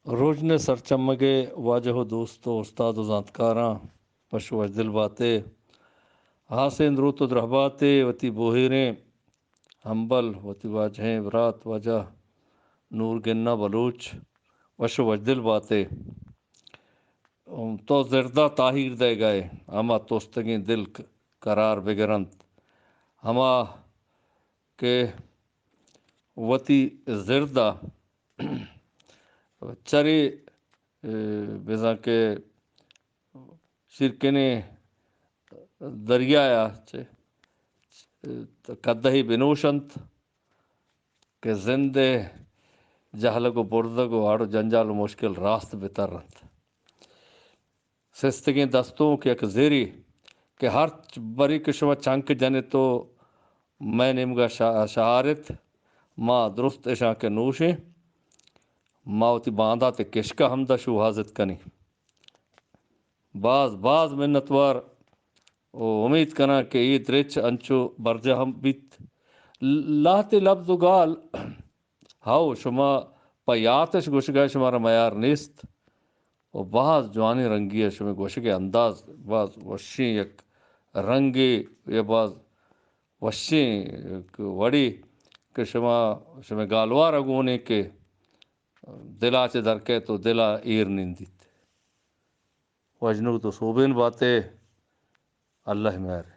روژن ءِ سرچمگ ءِ واجہ ءُ دوست ءُ استاد ءُ زانتکاراں، وش ءُ وشدل بات ئے۔ ہاسیں دروت ءُ درہبات ئے وتی بوہیریں ہمبل، وتی واجہیں برات واجہ نورگنہ بلوچ، وش ءُ وشدل بات ئے۔ تو زردا تاہیر دئیگ ءَ ئے، ہما توستگیں دل ک-، قرار بگر اَنت، ہما کہ وتی زردا چرے، اے، بزاں کہ شیرکنیں دریا ءَ چہ، اے، کدہے بنوش اَنت کہ زند ءِ جہلگ ءُ برزگ ءُ اڑ ءُ جنجال ءُ مشکل راست بہ تر اَنت۔ سستگیں دستونک یک زرے کہ ہرچ برے کہ شما چنک جن ات ءُ مئے نیمگ ءَ شہ-، شہار ات، ما درست اشاں کہ نوش ایں، ما وتی باندات ءِ کشک ءَ ہمدا شوہازت کنیں۔ باز، باز منتوار ءُ امیت کناں کہ اے درچ انچو برجاہ بیت۔ ل-، لہتے لبز ءُ گال، ہئو، شما پہ یات اش گوشگ ءَ شمارا میار نیست۔ ءُ باز جوانیں رنگے ءَ شمئے گوشگ ءِ انداز، باز وشیں یک رنگے یا باز وشیں یک وڑے کہ شما، شمئے گالوار ءَ گون ایں کہ دل ءَ چہ در کئیت ءُ دل ءَ ایر نندیت۔ وژنوک تو سوبین بات ئے، اللہ ءِ مہر۔